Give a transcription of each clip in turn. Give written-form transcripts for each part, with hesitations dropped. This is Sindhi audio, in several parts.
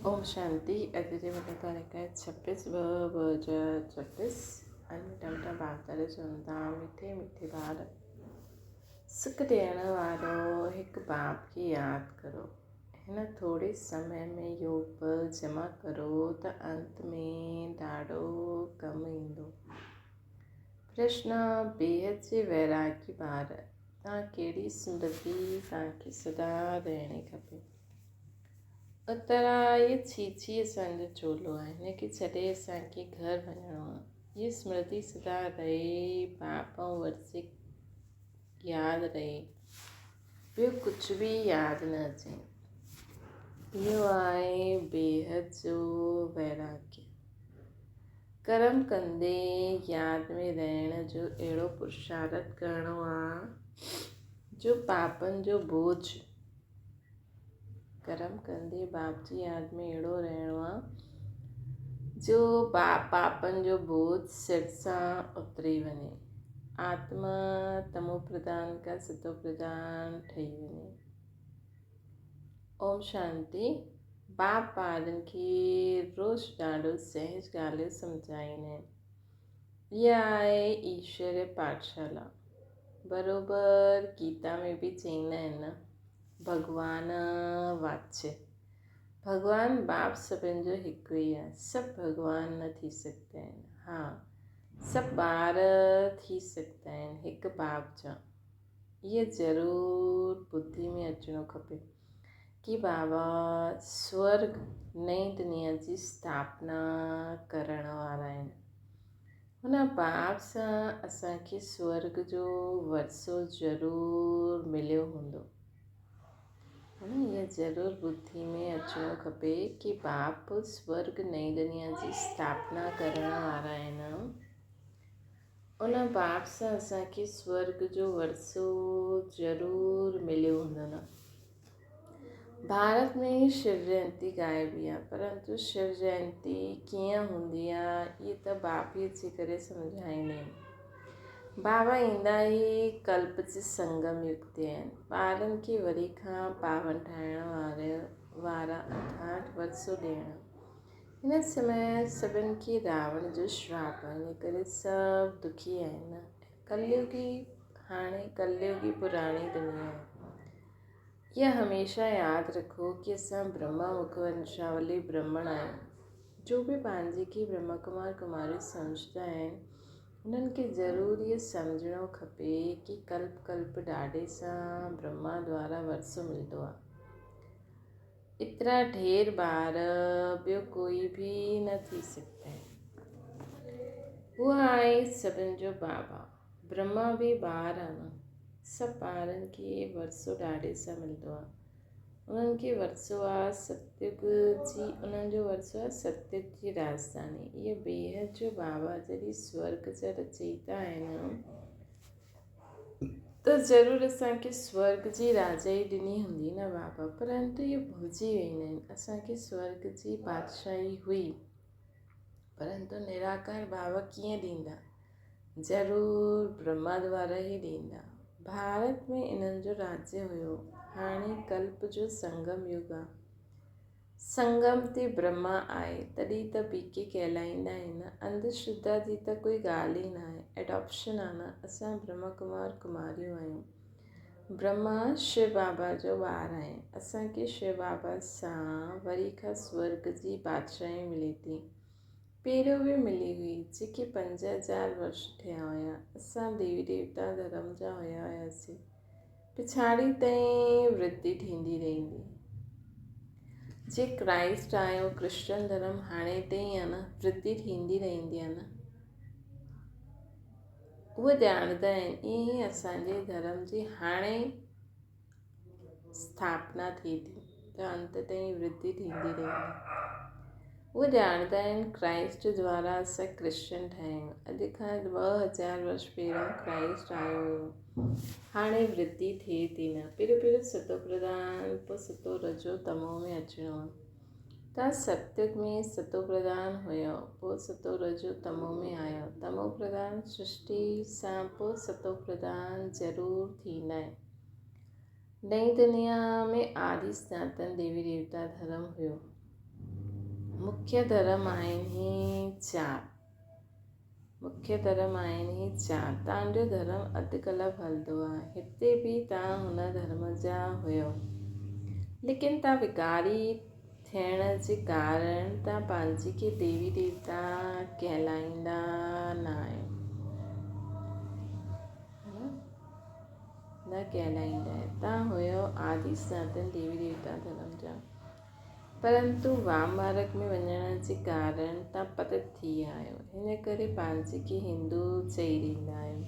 اوم شانتي اڄ جي مٽا تاريخ آهي ڇبيس ٻه ٻه هزار ڇبيس ۽ مٺا مٺا ڀاتر چون ٿا مٺي مٺي ٻار سک ڏيڻ وارو هڪ باپ کي ياد ڪرو هن ٿوري سمي ۾ يوگ بل جمع ڪرو ته انت ۾ ڏاڍو ڪم ايندو پرشن بيحد جي ويراڳي ٻار تان ڪهڙي سمرتي تان کي سدا رهڻي کپي اترا، هيء ڇيڇي اسان جو چولو آهي، هن کي ڇڏي اسان کي گهر وڃڻو آهي. هيء سمرتي سدا رهي، باپ ۽ ورثي ياد رهي، ٻيو ڪجهه به ياد نه اچي. اهو آهي بيحد جو ويراڳيه. ڪرم ڪندي ياد ۾ رهڻ جو اهڙو پرشارٿ ڪرڻو آهي، جو پاپن جو بوجهه ڪرم ڪندي باپ جي ياد ۾ اهڙو رهڻو آ جو پاپن جو بوجھ سر سان اتري وڃي. آتما تمو پرڌان کان ستو پرڌان ٺهي وڃي. اوم شانتي. باپ ٻارن کي روز ڏاڍو سهج ڳالهيون سمجهائيندا آهن. اها آهي ايشوري پاٺشالا. بروبر گيتا ۾ به چئيندا آهن نه ڀڳوان واچ. ڀڳوان باپ سڀن جو هڪ ئي آهي. سڀ ڀڳوان نه ٿي سگهندا آهن. ها سڀ ٻار ٿي سگهندا آهن هڪ باپ جا. اهو ضرور ٻڌي ۾ اچڻو کپي ڪي بابا سورگ نئين دنيا جي اسٿاپنا ڪرڻ وارا آهن. هن باپ سان اسان کي سورگ جو ورثو ضرور مليو هوندو. هن اها ضرور ٻڌي ۾ اچڻو کپي ڪي باپ سورگ نئين دنيا جي اسٿاپنا ڪرڻ وارا آهن. ان باپ سان اسان کي سورگ جو ورثو ضرور مليو هوندو نه. ڀارت ۾ شو جينتي ڳائبي آ پرنتو شو جينتي ڪيئن هوندي آ اهي ته باپ ئي اچي ڪري سمجهائيندا آهن. بابا ايندا ئي ڪلپ جي سنگم يگ تي آهن. ٻارن کي وري کان پاون ٺاهڻ واري وارا اٿاٽ ورثو ڏيڻ. هن سمي سڀن کي راوڻ جو شراپ آهي ان ڪري سڀ دکي آهن. ڪليوگي هاڻي ڪليوگي پراڻي دنيا آهي. اها هميشه ياد رکو ڪي اسان برهما مک ونشاولي برهمڻ آهيون. جو به پنهنجي کي برهما ڪمار ڪماري سمجهندا آهن انهن کي ضرور اهو سمجهڻو کپي ڪي ڪلپ ڪلپ ڏاڏي سان برهما دوارا ورثو ملندو آهي. ايترا ڍير ٻار ٻيو ڪوئي به نه ٿي سگهندا آهن. هو آهي سڀن جو بابا. برهما به ٻار آ نه. سڀ ٻارن کي ورثو ڏاڏي سان ملندو آ. انهن کي ورثو آ ستيگ جي انهن جو ورثو آ ستيگ جي راڄڌاني. اهي بيحد جو بابا جڏهن سورڳ جا رچئيتا آهن ته ضرور اسان کي سورڳ جي راجائي ڏني هوندي نه بابا. پرنتو اهي ڀلجي ويندا آهن. اسان کي سورڳ جي بادشاهي هئي پرنتو نراڪار بابا ڪيئن ڏيندا. ضرور برهما دوارا ئي ڏيندا. ڀارت ۾ انهن جو راجيه هيو. هاڻي ڪلپ جو سنگم يگ آ. سنگم تي برهما آهي، تڏهن ته بي ڪي ڪهلائيندا آهن نه. انڌ شرڌا جي ته ڪوئي ڳالهه ئي ناهي. ايڊاپشن آ نه. اسان برهما ڪمار ڪماريون آهيون. برهما شو بابا جو ٻار آهي. اسان کي شو بابا سان وري کان سورڳ جي بادشاهي ملي ٿي. پهريون به ملي هئي، جيڪي 5000 ورش ٿيا هيا. اسان ديوي ديوتا ڌرم جا هيا هياسين. پڇاڙي تائين ورڌي ٿيندي رهندي. جي ڪرائسٽ آيو، ڪرسچن ڌرم هاڻي تائين آ نه، ورڌي ٿيندي رهندي آ نه. اهي ڄاڻندا آهن، ائين ئي اسان جي ڌرم جي هاڻي اسٿاپنا ٿئي ٿي ته انت تائين ورڌي ٿيندي رهندي. اهي ڄاڻندا آهن ڪرائسٽ دوارا اسان ڪرسچن ٺاهيا آهيون. اڄ کان 2000 ورش پهريون ڪرائسٽ آيو هيو. هاڻي ورڌي ٿئي ٿي نه. پهريون پهريون ستو پرڌان پوء ستو رجو تمو ۾ اچڻو آهي. توهان ستيگ ۾ ستو پرڌان هيؤ پوء ستو رجو تمو ۾ آيو. تمو پرڌان سرشٽي سان پوء ستو پرڌان ضرور ٿيندا آهن. نئين دنيا ۾ آدي سناتن ديوي ديوتا ڌرم هيو. مکيه ڌرم آهن هي چار. مکيه ڌرم آهن هي چار. تان جو ڌرم اڌ ڪلپ هلندو آهي. هتي به تان هن ڌرم جا هيؤ. ليڪن تان وڪاري ٿيڻ جي ڪارڻ تان پنهنجي کي ديوي ديوتا ڪهلائيندا نه آهيو. نه ڪهلائيندا آهيو. تان هيؤ آدي سناتن ديوي ديوتا ڌرم جا. پرنتو وام مارگ ۾ وڃڻ جي ڪارڻ تان پتت ٿي ويا آهيو، ان ڪري پنهنجي کي هندو چئي ڏيندا آهيو.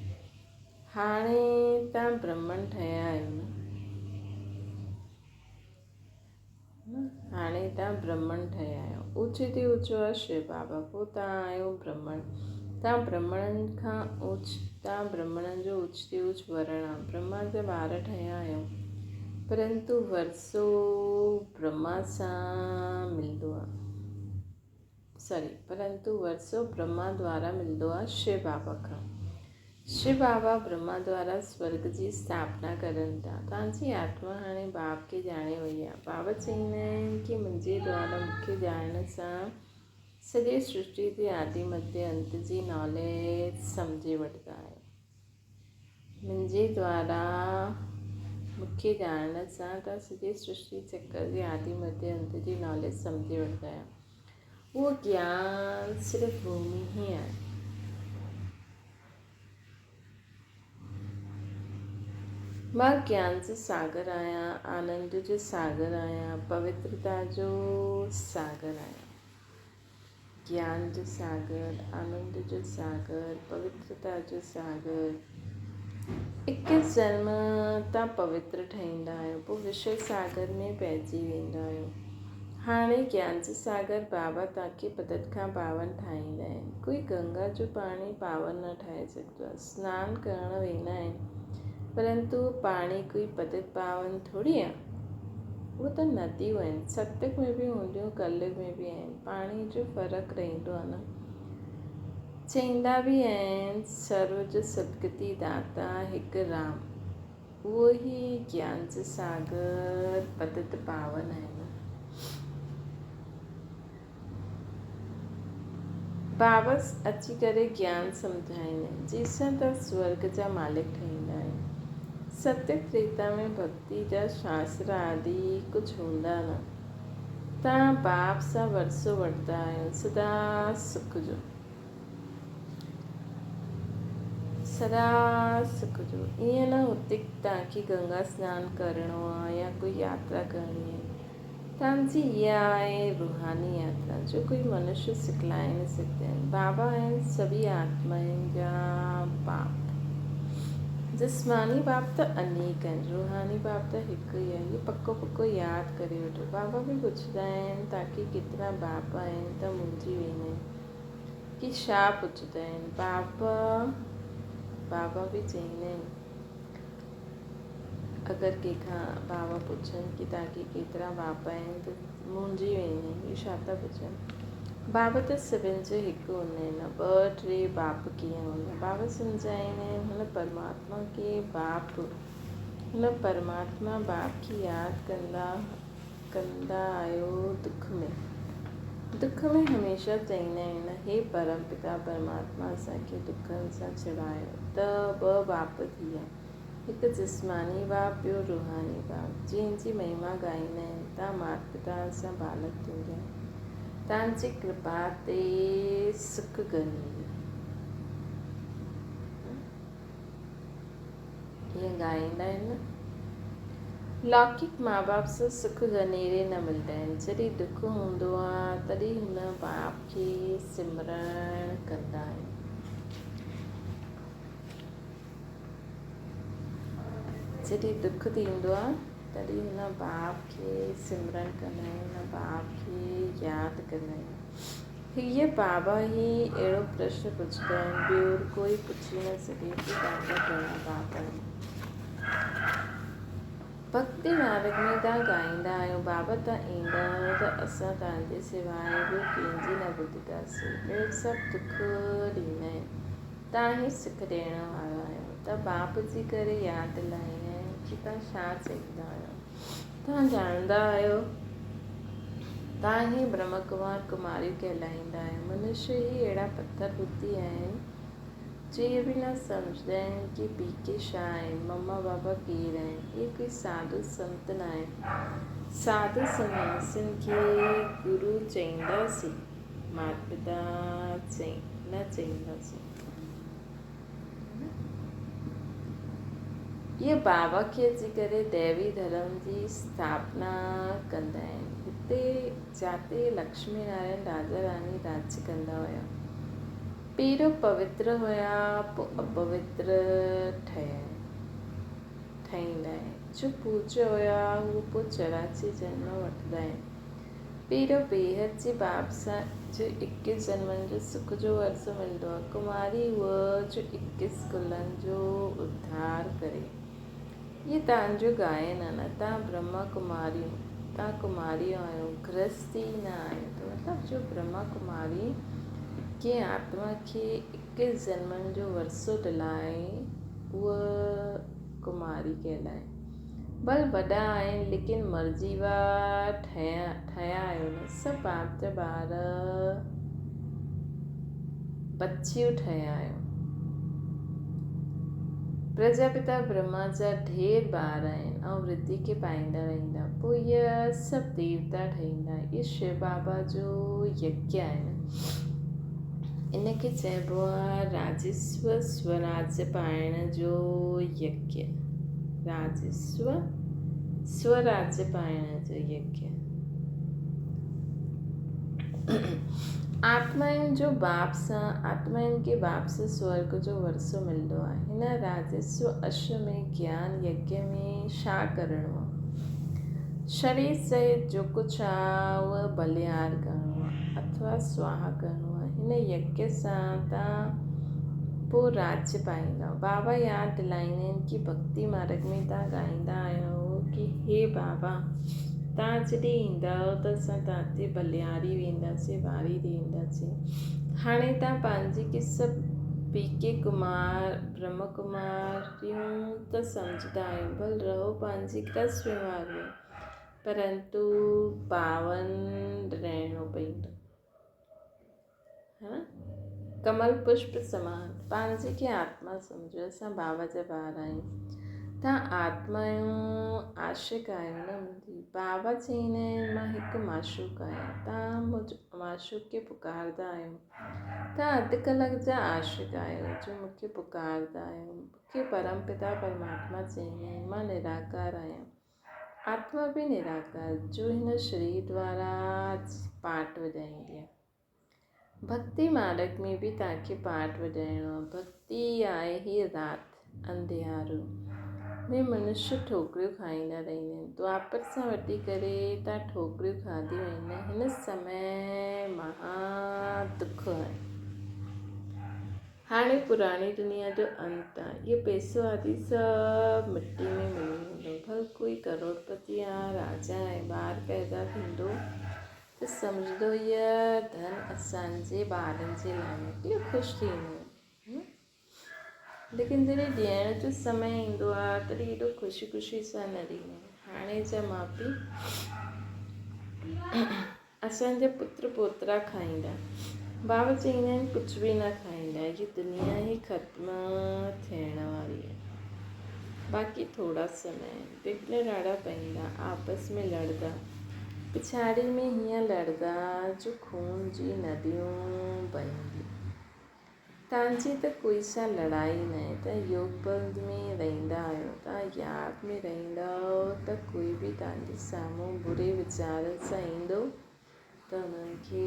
هاڻي تان برهمڻ ٺهيا آهيو نه؟ هاڻي تان برهمڻ ٺهيا آهيو. اوچي تي اوچو آهي شو بابا، پوء تان آهيو برهمڻ. تان برهمڻن کان اوچ، تان برهمڻن جو اوچ تي اوچ ورڻ آهي. برهما جا ٻار ٺهيا آهيو. پرنتو ورثو برهما سان ملندو آ. سوري پرنتو ورثو برهما دوارا ملندو آ شو بابا کان. شو بابا برهما دوارا سورگ جي اسٿاپنا ڪرن ٿا. توهان جي آتما هاڻي باپ کي ڄاڻي وئي آ. بابا چئيندا آهن ڪي منهنجي دوارا مون کي ڄاڻڻ سان سڄي سرشٽي جي آدي مڌي انت جي ناليج سمجهي وٺندا آهيو. منهنجي دوارا مون کي ڄاڻڻ سان توهان سڄي سرشٽي چڪر جي آدي مڌي انت جي ناليج سمجهي وٺندا آهيو. اهو گيان صرف ڀومي ئي آهي. مان گيان جو ساگر آهيان، آنند جو ساگر آهيان، پوترتا جو ساگر آهيان. گيان جو ساگر، آنند جو ساگر، پوترتا جو ساگر. اڪيس جنم تان پوتر ٺهيندا آهيو، پوء وشيه ساگر ۾ پئجي ويندا آهيو. هاڻي گيان جو ساگر بابا توهان کي پتت کان پاون ٺاهيندا آهن. ڪوئي گنگا جو پاڻي پاون نه ٺاهي سگهندو آهي. سنان ڪرڻ ويندا آهن، پرنتو پاڻي ڪوئي پتت پاون ٿوري آهي. اهي ته نديون آهن، ستيگ ۾ به هونديون، ڪليگ ۾ به آهن، پاڻي جو فرق رهندو آهي نه. چئيندا به آهن سرو جو سدگتي داتا هڪ رام، اهو ئي گيان جو ساگر پتت پاون آهي نه. بابس اچي ڪري گيان سمجهائيندا آهن، جيسين ته سورڳ جا مالڪ ٺهيندا آهن. ستيگ تريتا ۾ ڀڳتي جا شاستر آدي ڪجهه هوندا نه. توهان باپ سان ورثو وٺندا آهيو، سدا سک جو. سدا سک جو. ائين نه هتي توهان کي گنگا سنان ڪرڻو آهي يا ڪوئي ياترا ڪرڻي آهي. توهان جي اها آهي روحاني ياترا جو ڪوئي منشيه سکلائي نه سگهندا آهن. بابا آهن سڀئي آتمائن جا باپ. جسماني باپ ته انيڪ آهن، روحاني باپ ته هڪ ئي آهي. اهو پڪو پڪو ياد ڪري وٺو. بابا به پڇندا آهن توهان کي ڪيترا باپ آهن ته منهنجي ويندا آهن ڪي ڇا پڇندا آهن. بابا بابا به چئيندا آهن. اگر ڪنهن کان بابا پڇن ڪي توهان کي ڪيترا باپ آهن ته منهنجي ويندي اهو ڇا ٿا پڇن. بابا ته سڀن جو هڪ هوندا آهن نه ٻه ٽي باپ ڪيئن هوندا. بابا سمجهائيندا آهن هن پرماتما کي باپ هن پرماتما باپ کي ياد ڪندا ڪندا آهيو دک ۾ دک ۾ هميشه چئيندا آهن نه هي پرم پتا پرماتما اسان کي دکن سان ڇڙايو ته ٻه باپ ٿي ويا. هڪ جسماني باپ ٻيو روحاني باپ، جنهن جي مهما ڳائيندا آهن، تان مات پتا سان بالڪ ٿيندي آهي، تان جي ڪرپا تي سک گهنيري. ائين ڳائيندا آهن نه. لوڪڪ ماء باپ سان سک گهنيري نه ملدا آهن، جڏهن دک هوندو آهي، تڏهن هن باپ کي سمرڻ ڪندا آهن. جڏهن دک ٿيندو آهي تڏهن هن باپ کي سمرن ڪندا آهيون هن باپ کي ياد ڪندا آهيون. هيء بابا ئي اهڙو پرشن پڇندا آهن ٻيو ڪوئي پڇي نه سگهي ته توهان جا گهڻا باپ آهن. ڀڳتي مارڳ ۾ توهان ڳائيندا آهيو بابا توهان ايندؤ ته اسان توهان جي سواء ٻيو ڪنهن جي نه ٻڌنداسين. ٻيو سڀ دک ڏيندا آهن. توهان ئي سک ڏيڻ وارا آهيو ته باپ جي ڪري ياد دلائيندا آهن ڪي توهان ڇا چئيندا آهيو. توهان ڄاڻندا آهيو توهان ئي برهما ڪمار ڪماريون ڪهلائيندا آهيو. منشي ئي اهڙا پٿر ٻڌي آهن، جو اهي به نه سمجهندا آهن ڪي پي ڪي ڇا آهن، مما بابا ڪير آهن. اهي ڪوئي ساڌو سنت ناهن. ساڌو سنياسين کي گرو چئينداسين، مات پتا نه چئينداسين. اهي بابا کي اچي ڪري ديوي ڌرم جي اسٿاپنا ڪندا آهن. هتي جاتي لڪشمي نارائڻ راجا راڻي راڄ ڪندا هيا. پهريون پوتر هيا پوء اپوتر ٺهيندا آهن. جو پوجيه هيا هو پوء چراچي جنم وٺندا آهن. پيرو بيحد جي باب سان جو اڪيس جنمن جو سک جو ورثو ملندو آهي. ڪماري هوء جو اڪيس ڪلن جو اڌار ڪري. هيء تان جو گائن آهي نه تان برهما ڪماريون تان ڪماريون آهيو گرهستي نه آهيو ته مطلب جو برهما ڪماري ڪنهن آتما کي اڪيس جنمن جو ورثو ڏلائي هوء ڪماري ڪهلائي. ڀل وڏا آهن ليڪن مرضي وا ٺهيا آهيو نه سڀ باپ جا ٻار بچيون ٺهيا آهيو. پرجاپتا برهما جا ڍير ٻار آهن ۽ ورڌي کي پائيندا رهندا پوء اهي سڀ ديوتا ٺهيندا. اهي شو بابا جو يگيا آهي نه. ان کي چئبو آهي راجسو سوراج پائڻ جو يگيا. راجسو سوراج پائڻ جو يگيا. آتمائن جو باپ سان آتمائن کي باپ سان سورگ جو ورثو ملندو آهي. هن راجسو اشو ۾ گيان يگيا ۾ ڇا ڪرڻو آهي؟ شرير سهت جو ڪجهه آهي اهو بليار ڪرڻو آهي اٿوا سواها ڪرڻو آهي. هن يگيا سان تان پوء راڄ پائيندؤ. بابا ياد دلائيندا آهن ڪي ڀڳتي مارڳ ۾ تان ڳائيندا آهيو ڪي هي بابا تان جڏهن ايندؤ ته اسان تان تي بلياري وينداسين واري ڏينداسين. هاڻي تان پنهنجي کي سڀ پي ڪي ڪمار برهما ڪماريون ته سمجهندا آهيو ڀل رهو پنهنجي گرهست وهنوار ۾ پرنتو پاون رهڻو پئيندو. ڪمل پشپ سمان پنهنجي کي آتما سمجهو اسان بابا جا ٻار آهيون تان آتما آهيون عاشق آهيو نه منهنجي بابا چئيندا آهن مان هڪ معشوق آهيان تان منهنجو معشوق کي پڪاردا آهيو تان اڌ ڪلاڪ جا عاشق آهيو جو مونکي پڪاردا آهيو مونکي پرم پتا پرماتما چئيندا آهن مان نراڪار آهيان آتما به نراڪار جو هن شرير دوارا پاٽ وڄائيندي آهي. ڀڳتي مارڳ ۾ به توهان کي پاٽ وڄائڻو آهي. ڀڳتي آهي هي رات انڌيارو ۾ منش ٺوڪريون کائيندا رهندا آهن. دوآپر سان وٺي ڪري توهان ٺوڪريون کاڌيون آهن. هن سمي مها دک آهي. هاڻي پراڻي دنيا جو انت آ. اهو پئسو آدي سڀ مٽي ۾ ملي ويندو. ڀل ڪوئي ڪروڙپتي آ، راجا آهي، ٻار پيدا ٿيندو ته سمجهندو هيء ڌن اسان جي ٻارن جي لاء موڪليو، خوش ٿيندو. ليڪن جڏهن ڏيڻ جو سمي ايندو آ تڏهن ايڏو خوشي خوشي سان نه ڏيندا آهن. هاڻي جا ماء پيء اسان جا پتر پوترا کائيندا. بابا چئيندا آهن ڪجهه به نه کائيندا هي دنيا ئي ختم ٿيڻ واري آهي. باقي ٿورا سمي آهن. وگهن ڏاڍا پئيندا آپس ۾ لڙدا. پڇاڙي ۾ هيئن لڙدا جو خون جي نديون بهنديون. تانجي ته ڪوئي سان لڙائي ناهي، تان يوگ بل ۾ رهندا آهيو، تان ياد ۾ رهندا آهيو ته ڪوئي به تانجي سامهون بري ويچارن سان ايندو ته انهن کي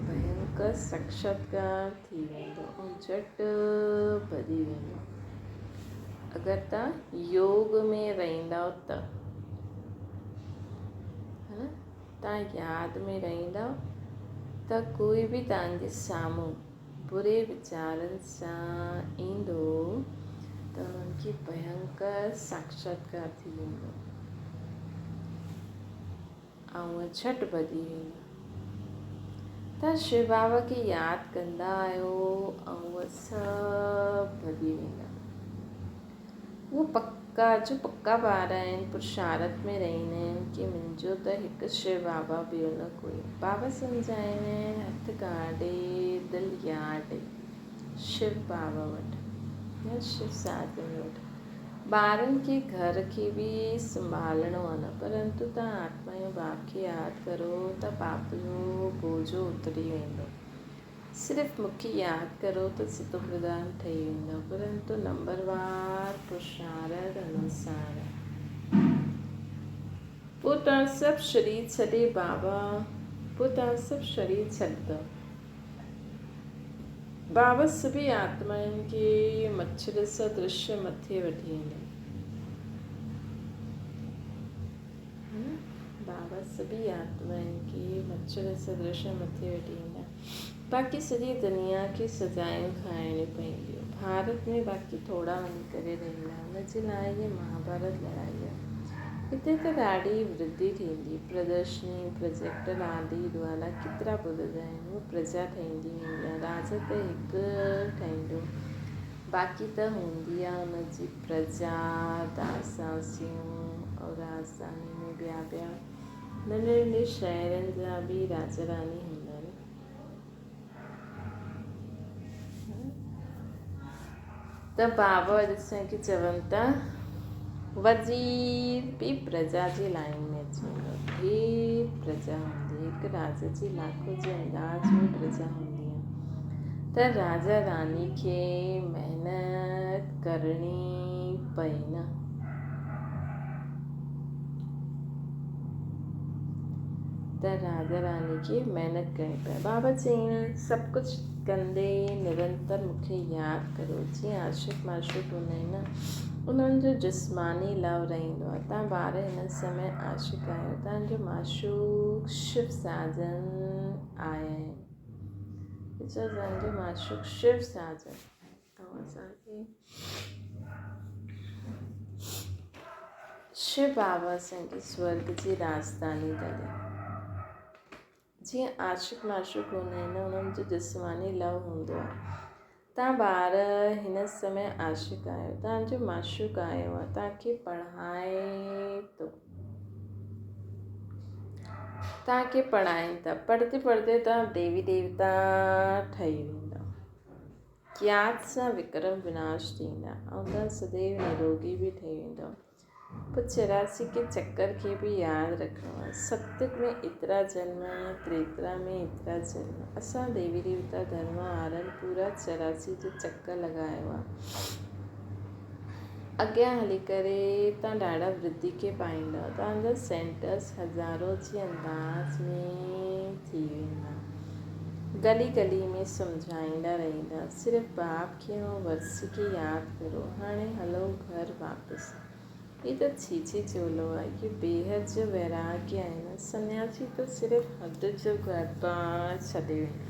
ڀينڪر ساڪشاتڪار ٿي ويندو ۽ جهٽ ڀڄي ويندو اگر تان يوگ ۾ رهندا ته تان ياد ۾ رهندا ته ڪوئي به تانجي سامهون بري ويچارن سان ايندو ته انهن کي ڀينڪر ساڪشاتڪار ٿي ويندو ۽ اهي جهٽ ڀڄي ويندا. توهان شو بابا کي ياد ڪندا آهيو ۽ اهي سڀ ڀڄي ويندا. اهو پڪ پڪا جو پڪا ٻار آهن، پرشارت ۾ رهندا آهن ڪي منهنجو ته هڪ شو بابا ٻيو نه ڪوئي. بابا سمجهائيندا آهن هٿ گاڏي دل ياڏي شو بابا وٽ يا شو ساجن وٽ. ٻارن کي گهر کي به سنڀالڻو آهي نه پرنتو توهان آتما يا باپ کي ياد ڪرو ته پاپ جو بوجو اتري ويندو. صرف مون کي ياد ڪرو ته ستوپرڌان ٺهي ويندؤ، پرنتو نمبروار پرشارت انوسار. پوء توهان سڀ شرير ڇڏي بابا، پوء توهان سڀ شرير ڇڏندؤ. بابا سڀئي آتمائن کي مڇر سدرش مٿي وٺي ايندو. بابا سڀئي آتمائن کي مڇر سدرش مٿي وٺي ايندا. باقي سڄي دنيا کي سزايون کائڻيون پونديون. ڀارت ۾ باقي ٿورا وڃي ڪري رهندا. ان جي لاء هيء مهاڀارت لڙائي آهي. هتي ته ڏاڍي ورڌي ٿيندي. پردرشني، پروجيڪٽر آدي دوارا ڪيترا ٻڌندا آهن. هوء پرجا ٺهندي ويندي آهي. راجا ته هڪ ٺهندو. باقي ته هوندي آهي ان جي پرجا، داساسيون ۽ راڄڌاني ۾ ٻيا ٻيا ننڍي ننڍي شهرن جا به راجا راڻي هوندا آهن. ته بابا اڄ اسان کي چون ٿا وزير به پرجا جي لائين ۾ اچي ويندو. ڍير پرجا هوندي، هڪ راجا جي لاکو جي انداز ۾ پرجا هوندي آهي ته راجا راڻي کي محنت ڪرڻي پئي نه. ته راجا راڻي کي محنت ڪرڻي پئي. بابا چيائين، سڀ ڪجهه ڪندي نرنتر مون کي ياد ڪريو. جيئن عاشق معشوق هوندا آهن نه، انهن جو جسماني لو رهندو آهي. توهان ٻار هن سمي عاشق آهيو. توهان جو معشوق شو ساجن آهي. ڏسو توهان جو معشوق شو ساجن ۽ اسان کي شو بابا اسان کي سورگ جي راڄڌاني ٿا ڏين. جيئن عاشق معشوق هوندا آهن انهن جو جسماني لو هوندو آهي. توهان ٻار هن سمي عاشق آهيو. توهان جو معشوق آيو آهي توهان کي پڙهائي ٿو. توهان کي پڙهائين ٿا. پڙهندي پڙهندي توهان ديوي ديوتا ٺهي ويندا. ياد سان وڪرم وناش ٿيندا ۽ توهان سديو نروڳي به ٺهي ويندؤ. پوء 84 ڪي چڪر کي به ياد رکڻو آهي. ستيگ ۾ ايترا جنم ۽ تريترا ۾ ايترا جنم. اسان ديوي ديوتا ڌرم وارن پورا 84 جو چڪر لڳايو آهي. اڳيان هلي ڪري توهان ڏاڍا ورڌي کي پائيندؤ. توهان جا سينٽرس هزارو جي انداز ۾ ٿي ويندا. گلي گلي ۾ سمجهائيندا رهندا. صرف باپ کي ۽ ورثي کي ياد ڪرو. هاڻي هلو گهر واپس. هي ته ڇيڇي چولو آهي. هي بيحد جو ويراڳي آهي نه. سنياسي ته صرف حد جو گهر بار ڇڏي ويندا.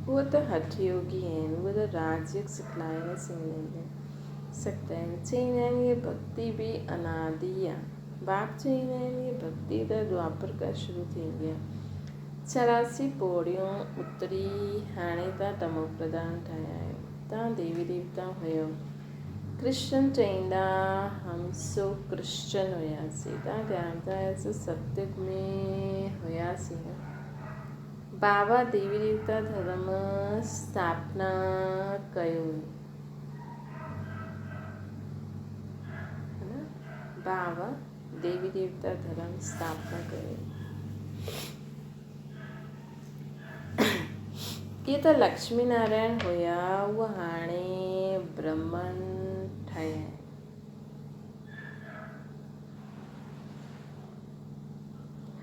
اهي ته هٺ يوگي آهن. اهي ته راج يوگ سکلائي نه سگهندا آهن. چئيندا آهن هيء ڀڳتي به انادي آهي. باپ چئيندا آهن هيء ڀڳتي ته دوآپر کان شروع ٿيندي آهي. 84 پوڙيون اتري هاڻي تان تمو پرڌان ٺهيا آهيو. تان ديوي ديوتا هيو. ڪرشن چئيندا هم سو ڪرشچن هياسين. تان ڄاڻندا آهيو سو ستيگ ۾ هياسين نه. بابا ديوي ديوتا ڌرم اسٿاپنا ڪيو هئي. بابا ديوي ديوتا ڌرم اسٿاپنا ڪيو. ڪي ته لڪشمي نارائڻ هيا، اهي هاڻي برهمڻ ٺهيا آهن.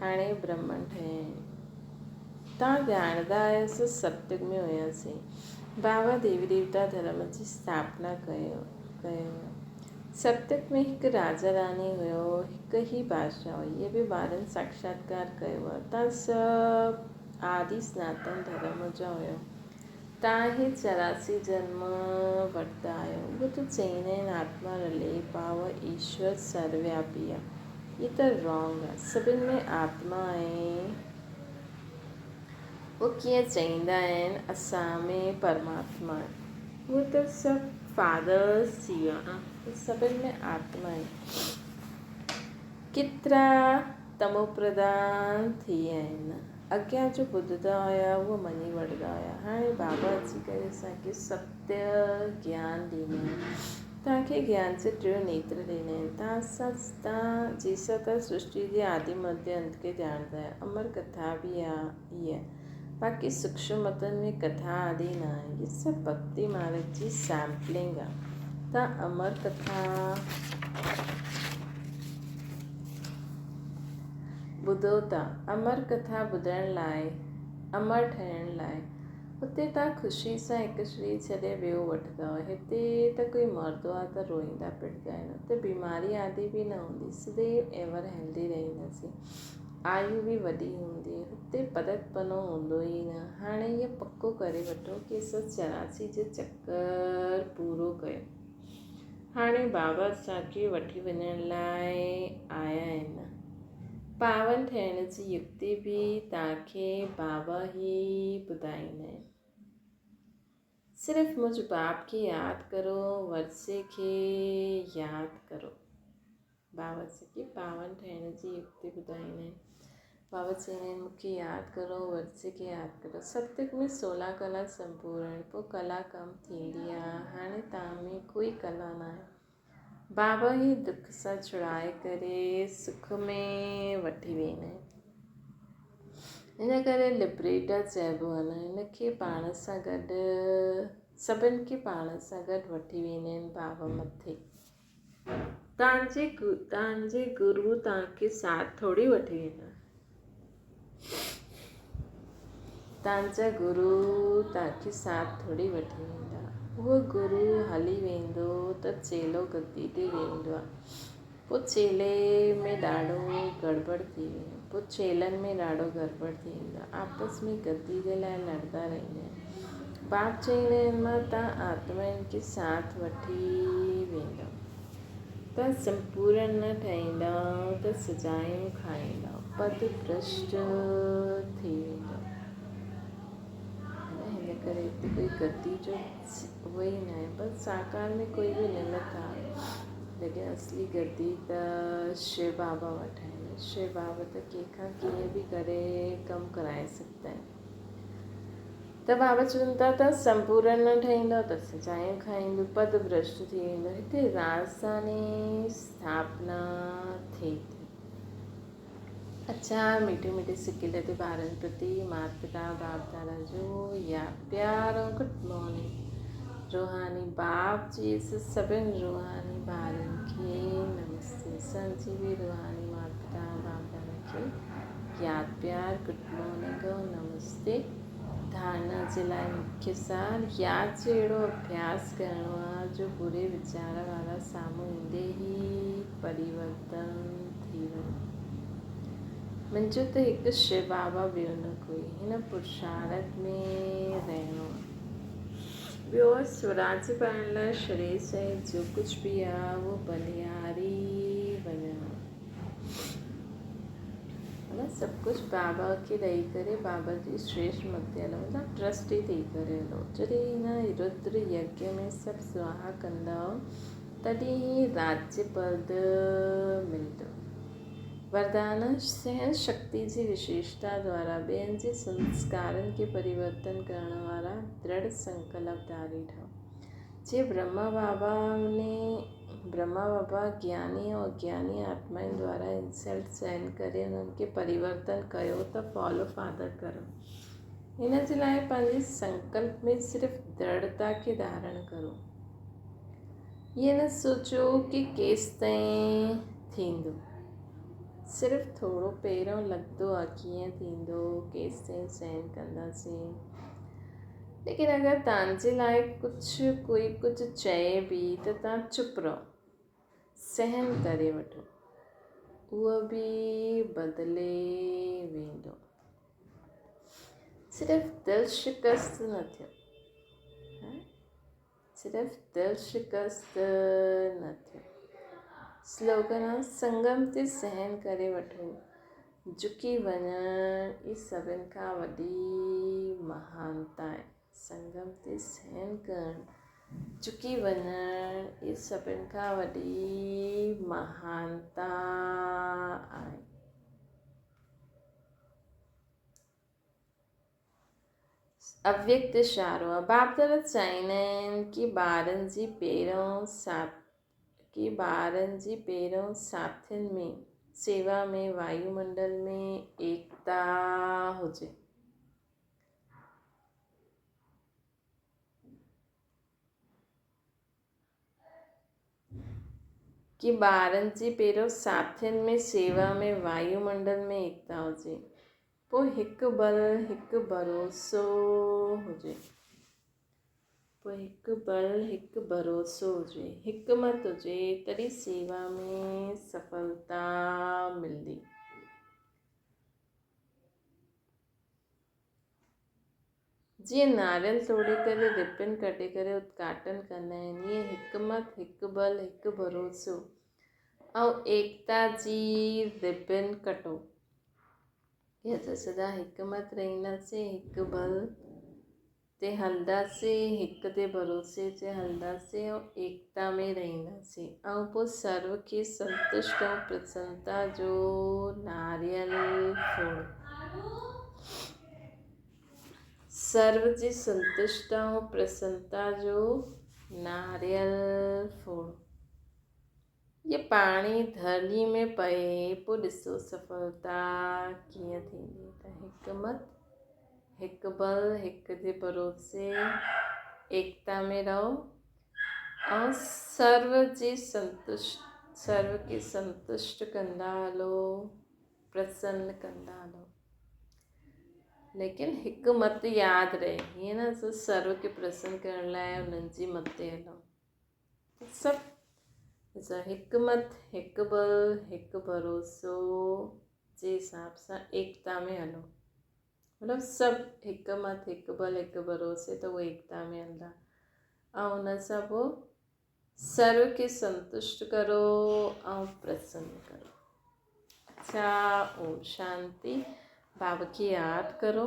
هاڻي برهمڻ ٺهيا آهن. توهان ڄاڻندا آهيو سو ستيگ ۾ هياسين. بابا ديوي ديوتا ڌرم جي اسٿاپنا ڪيو. ستيگ ۾ هڪ راجا راڻي هيو، هڪ ئي بادشاهه هو. هيء به ٻارن ساکشاتڪار ڪيو هو. توهان سڀ آدي سناتن ڌرم جا هيو. توهان هي 84 جنم ورتا آهيو. اهو ته چئيندا آهن آتما رلي پاو ايشور سروياپي آ. هي ته رانگ آ. سڀن ۾ آتما آهي. اهو ڪيئن چئيندا آهن اسان ۾ پرماتما آهي. اهو ته سڀ فادرز ٿي ويو آهي. سڀن ۾ آتما آهن. ڪيترا تموپرڌان ٿي ويا آهن. اڳيان جو ٻڌندا هيا اهو مڃي وٺندا هيا. هاڻي بابا اچي ڪري اسان کي ستيه گيان ڏيندا آهن. توهان کي گيان جا ٽيون نيتر ڏنا آهن. توهان سان توهان جيسان توهان سرشٽي جي آدي مڌيه انت کي ڄاڻندا آهيو. امر ڪٿا به آهي اها. باقي سوڪشم متن ۾ ڪٿا آدي نه آهي. هي سڀ ڀڳتي مارگ جي سيمپلنگ آهي. توهان امر ڪٿا ٻڌو ٿا. امر ڪٿا ٻڌڻ لاء، امر ٺهڻ لاء اتي توهان خوشي سان هڪ شرير ڇڏي ٻيو وٺندؤ. هتي ته ڪوئي مرندو آهي ته روئيندا پٽندا آهن. اتي بيماري آدي به نه هوندي. سديو ايور هيلدي رهنداسين. آيو به وڏي هوندي. هتي پرتپنو هوندو ئي نه. هاڻي اهو پڪو ڪري وٺو ڪي اسان 84 جو چڪر پورو ڪيو. هاڻي بابا اسان کي وٺي وڃڻ لاء آيا آهن. پاون ٺهڻ جي يڪتي به توهان کي بابا ئي ٻڌائيندا آهن. صرف منهنجي باپ کي ياد ڪرو، ورثي کي ياد ڪرو. بابا اسان کي پاون ٺهڻ جي يڪتي ٻڌائيندا آهن. بابا چوندا آهن مون کي ياد ڪرو، ورثي کي ياد ڪرو. ستيگ ۾ 16 ڪلا سمپورڻ، پوء ڪلا ڪم ٿيندي آ. هاڻي توهان ۾ ڪوئي ڪلا ناهي. بابا ئي دک سان ڇڙائي ڪري سک ۾ وٺي ويندا آهن. ان ڪري لبريٽر چئبو آهي نه هن کي پاڻ سان گڏ سڀن کي پاڻ سان گڏ وٺي ويندا آهن بابا مٿي. توهان جي گرو توهان کي ساٿ ٿوري وٺي ويندا. توهان جا گرو توهان کي ساٿ ٿوري وٺي ويندا. اهو گرو هلي ويندو ته چيلو گدي تي ويهندو آهي. پوء چيلي ۾ ڏاڍو گڙٻڙ ٿي ويندي. پوء چيلن ۾ ڏاڍو گڙٻڙ ٿي ويندو آهي. آپس ۾ گدي جي لاء لڙندا رهندا آهن. باپ چئيندا آهن مان تان آتمائن کي ساٿ وٺي ويندم. تان سمپورن نه ٺهيندؤ ته سزايون کائيندؤ، پد ڀرشٽ ٿي ويندؤ. هن ڪري هتي ڪوئي گدي جو اهو ئي ناهي. بس ساڪار ۾ ڪوئي به نمت آهي، ليڪن اصلي گدي ته شو بابا وٽ آهي. شو بابا ته ڪنهن کان ڪيئن به ڪري ڪم ڪرائي سگهندا آهن. ته بابا چون ٿا ته سمپورن نه ٺهيندو ته سزايون کائيندو، پد ڀرشٽ ٿي ويندو. هتي راڄڌاني اسٿاپنا ٿئي ٿي. اڇا مٺي مٺي سڪيل تي ٻارن پرتي مات پتا باپ دادا جو ياد پيار ۽ گڊ مارننگ. روحاني باپ جي سڀن روحاني ٻارن کي نمستي. اسان جي به روحاني مات پتا باپ دادا کي ياد پيار گڊ مارننگ ۽ نمستي. ڌارڻا جي لاء مکيه سار ياد جو اهڙو اڀياس ڪرڻو آهي جو بري ويچار وارا سامهون ايندي ئي پريورتن ٿي وڃي. منهنجو ته هڪ شو بابا ٻيو نه ڪوئي. هن پرشارٿ ۾ رهڻو آهي. ٻيو سوراج پائڻ لاء شرير سهت جو ڪجهه به آهي اهو بلهاري وڃڻو آهي. معنيٰ سڀ ڪجهه بابا کي ڏئي ڪري بابا جي شريشٽ مت تي هلو مطلب ٽرسٽي ٿي ڪري هلو. جڏهن هن ردر يگيا ۾ سڀ سواها ڪندؤ تڏهن ئي راجيه پد ملندو. وردان، سهن شڪتي جي وشيشتا دوارا ٻين جي سنسڪارن کي پريورتن ڪرڻ وارا درڙ سنڪلپ ڌاري ٺهو. جي برهما بابا ني برهما بابا گياني ۽ اگياني آتمائن دوارا انسلٽ سهن ڪري انهن کي پريورتن ڪيو ته فالو فادر ڪرو. ان جي لاء پنهنجي سنڪلپ ۾ صرف درڙتا کي ڌارڻ ڪرو. ائين نه سوچو ڪي ڪيستائين ٿيندو. صرف ٿورو پهريون لڳندو آهي ڪيئن ٿيندو ڪيستائين سهن ڪنداسين. ليڪن اگر توهان جي لاء ڪجهه ڪوئي ڪجهه چئي به ته توهان چپ رهو، سهن ڪري وٺو، اهو به بدلي ويندو. صرف دل شڪست نه ٿيو، صرف دل شڪست نه ٿيو. سلوگن آ سنگم تي سهن ڪري وٺو، جهڪي وڃڻ ئي سڀن کان وڏي مهانتا آهي. سنگم تي سهن ڪرڻ جهڪي وڃڻ اهي سڀن کان وڏي مهانتا آهي. اويڪت اشارو آهي. باپ دادا چاهيندا آهن ڪي ٻارن جي پهريون ساٿ ڪي ٻارن جي پهريون ساٿين ۾ سيوا ۾ وايومنڊل ۾ ايڪتا هجي. ڪي ٻارن جي پهريون ساٿين ۾ سيوا ۾ وايومنڊل ۾ ايڪتا هجي. پوء هڪ بل هڪ ڀروسو هجي. پوء هڪ بل هڪ ڀروسو هجي. هڪ مت هجي تڏهن سيوا ۾ سڦلتا ملندي. جيئن ناريل ٽوڙي ڪري ربن ڪڍي ڪري ادگهاٽن ڪندا آهن ايئن هڪ مت، هڪ ٻل، هڪ ڀروسو ۽ ايڪتا جي ربن ڪٽو. ڪي اسان سدا هڪ مت رهنداسين، هڪ ٻل تي هلنداسين، هڪ تي ڀروسي تي هلنداسين ۽ ايڪتا ۾ رهنداسين ۽ پوء سرو کي سنتشٽ ۽ پرسنتا جو ناريل ڦوڙو. سرو جي سنتشٽا ۽ پرسنتا جو ناريل ڦوڙ. جي پاڻي ڌرڻي ۾ پئي پوء ڏسو سڦلتا ڪيئن ٿيندي ته هڪ مت، هڪ بل، هڪ جي ڀروسي، ايڪتا ۾ رهو ۽ سرو جي سنتشٽ سرو کي سنتشٽ ڪندا هلو، پرسن ڪندا هلو. ليڪن هڪ مت ياد رهي، هيئن نه اسان سرو کي پرسن ڪرڻ لاء انهن جي مت تي هلون. سڀ هڪ مت، هڪ بل، هڪ ڀروسو جي حساب سان ايڪتا ۾ هلو. مطلب سڀ هڪ مت، هڪ بل، هڪ ڀروسي ته اهي ايڪتا ۾ هلندا ۽ ان سان پوء سرو کي سنتشٽ ڪرو ۽ پرسن ڪرو. اڇا اوم شانتي. بابا کي ياد ڪرو.